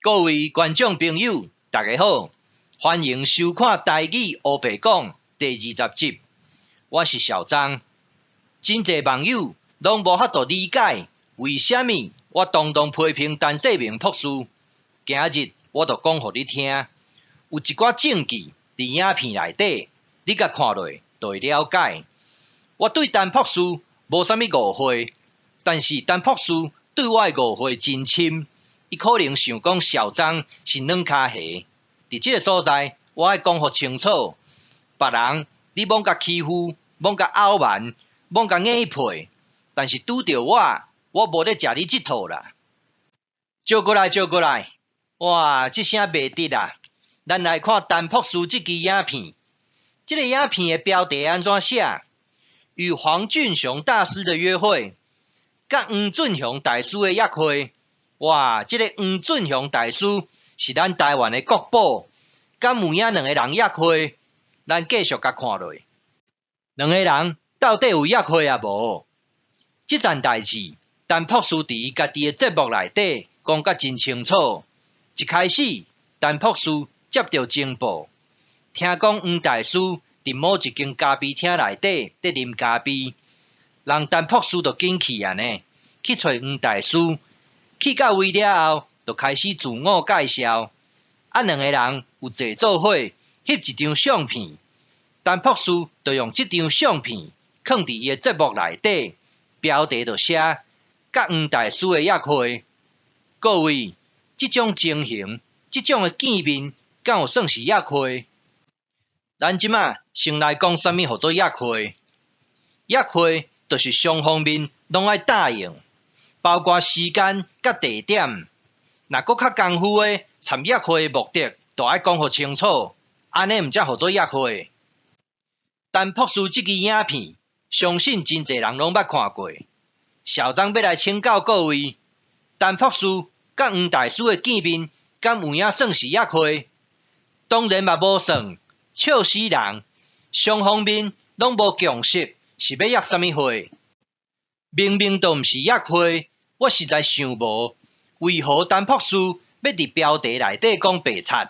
各位觀眾朋友，大家好，歡迎收看《台語烏白講》第20集，我是小張。真濟網友攏無法度理解，為啥物我當當批評陳世明博士。今日我就講予你聽，有一寡證據佇影片內底，你共看落就會了解。我對陳博士無啥物誤會，但是陳博士對我的誤會真深。伊可能想講小張是軟跤蝦，佇這个所在，我愛講予清楚。別人你罔共欺負，罔共毆蠻，罔共硬配，但是拄著我，我無咧食你這套啦。照過來，照過來，哇，這聲袂得啊！咱來看陳博士這支影片，這个影片的標題按怎寫？與黃俊雄大師的約會，佮黃俊雄大師的約會。哇！這个黃俊雄大師是咱台灣的國寶，敢有影兩个人約會？咱繼續共看落，兩個人到底有約會抑無？這件代誌，陳博士佇伊家己的節目內底講甲真清楚。一開始，陳博士接著情報，聽講黃大師佇某一間咖啡廳內底佇啉咖啡，人陳博士就緊去啊呢，去揣黃大師。去到位了後，就開始自我介紹。啊，兩個人有坐做伙翕一張相片。陳博士就用這張相片囥佇伊的節目內底，標題就寫“佮黃大師的約會”。各位，這種情形，這種的見面，敢有算是約會？咱這馬先來講啥物號做約會？約會就是雙方面攏愛答應。包括時間佮地點，若閣較功夫的，參約會的目的，就愛講予清楚，按呢毋才號做約會。陳博士這支影片，相信真濟人攏捌看過。小張欲來請教各位，陳博士佮黃大師的見面，敢有影算是約會？當然嘛無算，笑死人！雙方面攏無共識，是欲約啥物會？明明就毋是約會，我實在想無，為何陳博士欲佇標題內底講白賊？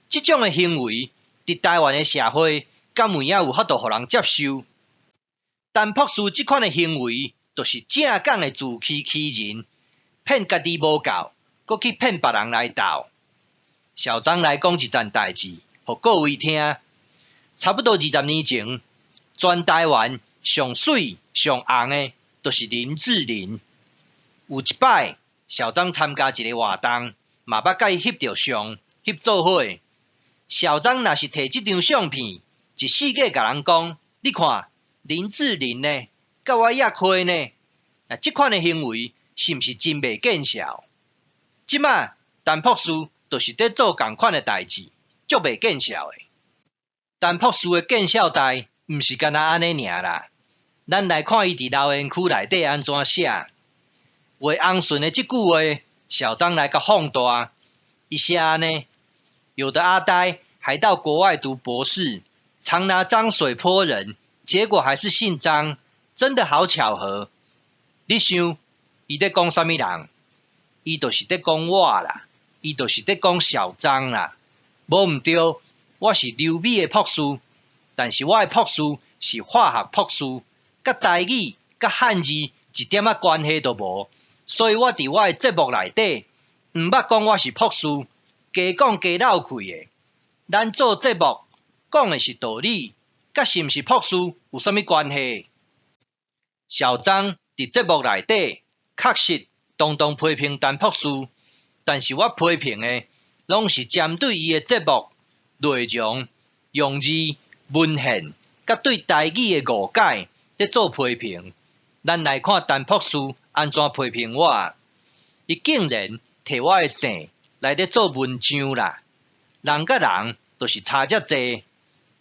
這種的行為，佇台灣的社會，敢有影有法度予人接受？陳博士這款的行為，就是正港的自欺欺人，騙家己無夠，閣去騙別人來鬥。小張來講一件代誌，予各位聽。差不多20年前，全台灣上媠上紅的，就是林志玲。有一擺，小張參加一个活動，嘛捌佮伊翕著相，翕做伙。小張若是提這張相片，一世界共人講，你看林志玲呢，佮我約會呢，啊，這款的行為是毋是真袂見笑？這馬陳博士就是佇做仝款的代誌，足袂見笑的。陳博士的見笑代，毋是干焦按呢爾啦。咱來看伊佇留言區內底按怎寫。魏紅順的這句話，小張來共放大。伊寫按呢，有的阿呆還到國外讀博士，常拿髒水潑人，結果還是姓張，真的好巧合。你想，伊咧講啥物人？伊就是咧講我啦，伊就是咧講小張啦。無毋對，我是留美的博士，但是我的博士是化學博士，佮台語、佮漢字一點仔關係都無。所以我佇我的節目內底，毋捌講我是博士，加講加漏氣的。咱做節目講的是道理，佮是毋是博士有啥物關係？小張佇節目內底確實常常批評陳博士，但是我批評的攏是針對伊的節目內容、用字、文獻，佮對台語的誤解咧做批評。咱來看陳博士按怎批評我，伊竟然提我的姓來咧做文章啦！人佮人就是差遮濟。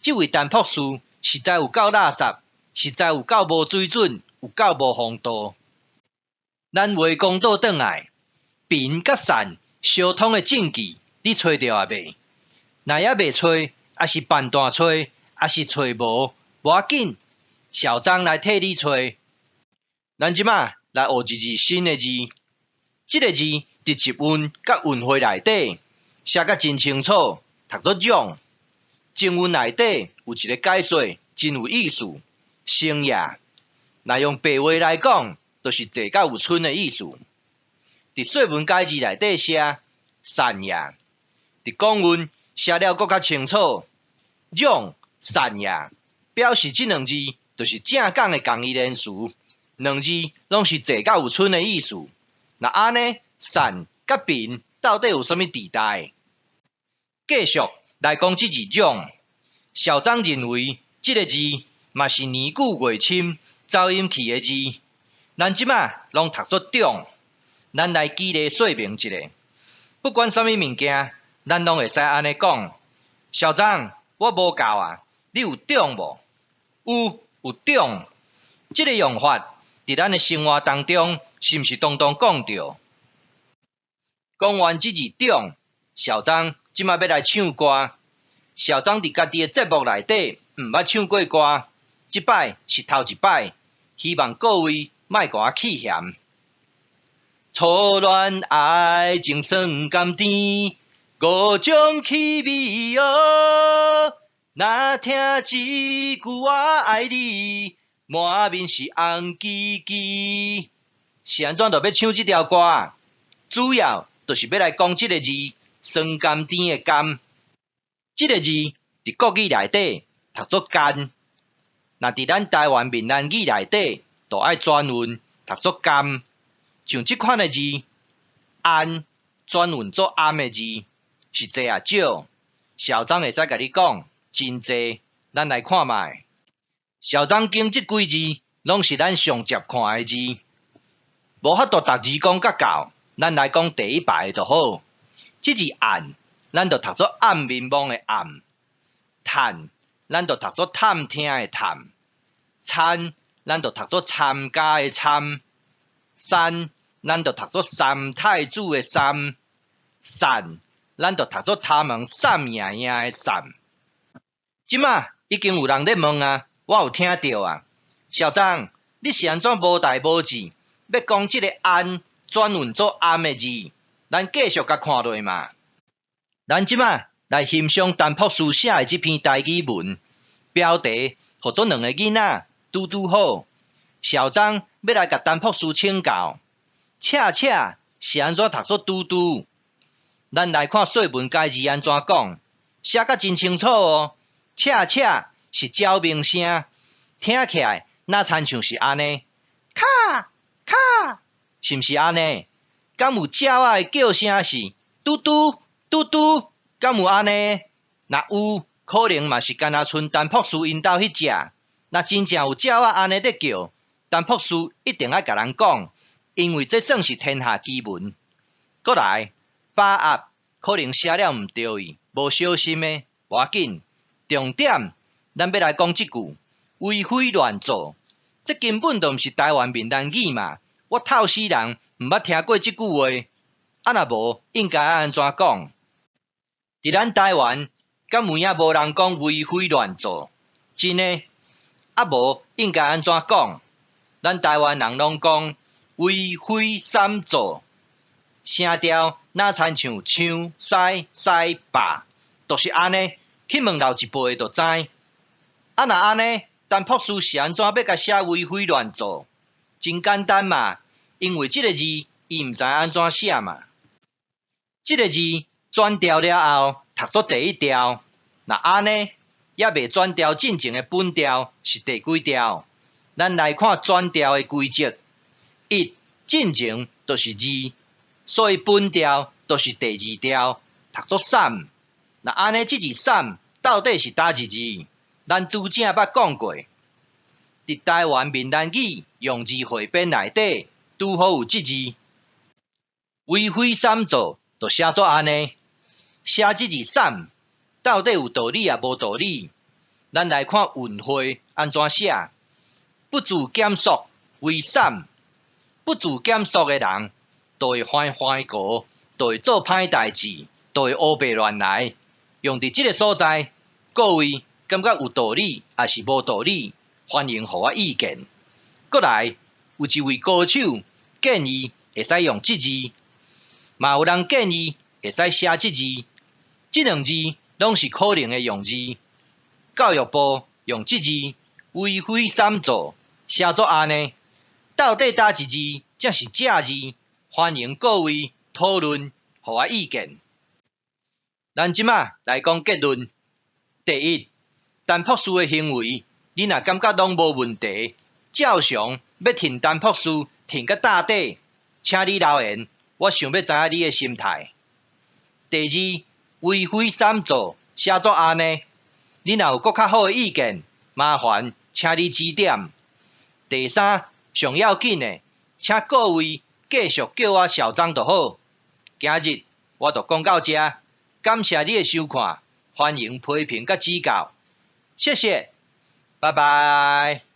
這位陳博士實在有夠垃圾，實在有夠無水準，有夠無風度。咱話講倒轉來，貧佮散相通的證據，你揣著啊未？若猶未揣，抑是半段揣，抑是揣無，無要緊，小張來替你揣。咱這馬來學一字新的字，這个字佇佇集韻佮韻彙內底寫甲真清楚，讀做獎。正韻內底有一个解說，真有意思。生也，若用白話來講，就是濟甲有賰的意思。佇說文解字內底寫散也，佇講韻寫了閣較清楚。獎散也，表示這兩字就是正港的仝義連詞，兩字攏是濟甲有賰的意思。若按呢，散佮貧到底有啥物佇代？繼續來講這字獎，小張認為這个字嘛是年久月深走音去的字，咱這馬攏讀做獎。咱來舉例說明一下，不管啥物物件，咱攏會使按呢講。小張，我無夠啊，你有獎無？有，有獎。這个用法，佇咱的生活當中，是毋是常常講著？講完這字獎，小張這馬欲來唱歌。小張佇家己的節目內底，毋捌唱過歌，這擺是頭一擺，希望各位莫共我起嫌。初戀愛情酸甘甜，五種氣味哦。若聽一句我愛你，滿面是紅吱吱。是按怎就欲唱這條歌？主要就是欲來講這个字，酸甘甜的甘。這个字佇國語內底讀做甘，若佇咱台灣閩南語內底，就愛轉韻讀做甘。像這款的字，按轉韻做暗的字，是濟抑少？小張會使共你講，真濟。咱來看覓。小張揀這幾字，攏是咱上捷看的字，無法度逐字講甲到，咱來講第一排的就好。這字按，咱就讀做暗眠夢的暗；嘆，咱就讀做探聽的探；參，咱就讀做參加的參；三，咱就讀做三太子的三；散，咱就讀做頭毛散贏贏的散。這馬已經有人咧問啊，我有聽著啊。小張，你是按怎無代無誌，欲講這个按轉韻做暗的字？咱繼續共看落嘛。咱這馬來欣賞陳博士寫的這篇台語文，標題號做兩个囡仔拄拄好。小張欲來共陳博士請教，恰恰是按怎讀做拄拄？咱來看說文解字按怎講，寫甲真清楚哦。恰恰是鳥鳴聲，聽起來若親像是按呢，卡卡，是毋是按呢？敢有鳥仔的叫聲是嘟嘟嘟嘟？敢有按呢？若有，可能嘛是干焦賰陳博士𪜶兜彼隻。若真正有鳥仔按呢咧叫，陳博士一定愛共人講，因為這算是天下奇聞。閣來，把握可能寫了毋對去，無小心的，無要緊。重點，咱欲來講這句為非亂做，這根本就毋是台灣閩南語嘛！我透死人毋捌聽過這句話。啊若無，應該愛按怎講？佇咱台灣，敢有影無人講為非亂做？真的？啊無，應該按怎講？咱台灣人攏講為非三做，聲調若親像唱、西、西、吧，就是按呢。去問老一輩的就知。啊若按呢，陳博士是按怎欲共寫為非亂做？真簡單嘛，因為這个字伊毋知按怎寫嘛。這个字轉調了後，讀做第一調。若按呢，猶未轉調進前的本調是第幾調？咱來看轉調的規則：一進前就是二，所以本調就是第二調，讀做散。若按呢，這字散到底是佗一字？咱拄才捌講過，佇台灣閩南語用字彙編內底，拄好有這字。為非三做，就寫做按呢。寫這字散，到底有道理抑無道理？咱來看韻彙按怎寫。不自檢束為散，不自檢束的人，就會犯壞過，就會做歹代誌，就會烏白亂來。用佇這个所在，各位感覺有道理抑是無道理？歡迎予我意見。閣來，有一位高手建議會使用這字，嘛有人建議會使寫這字，這兩字攏是可能的用字。教育部用這字為非三做寫做按呢，到底佗一字才是正字？歡迎各位討論，予我意見。咱這馬來講結論。第一，陳博士的行為，你若感覺攏無問題，照常欲挺陳博士挺甲罩底，請你留言，我想欲知影你的心態。第二，為非三做寫做按呢，你若有閣較好的意見，麻煩請你指點。第三，上要緊的，請各位繼續叫我小張就好。今日我就講到這，感謝你的收看，歡迎批評佮指教，謝謝，拜拜。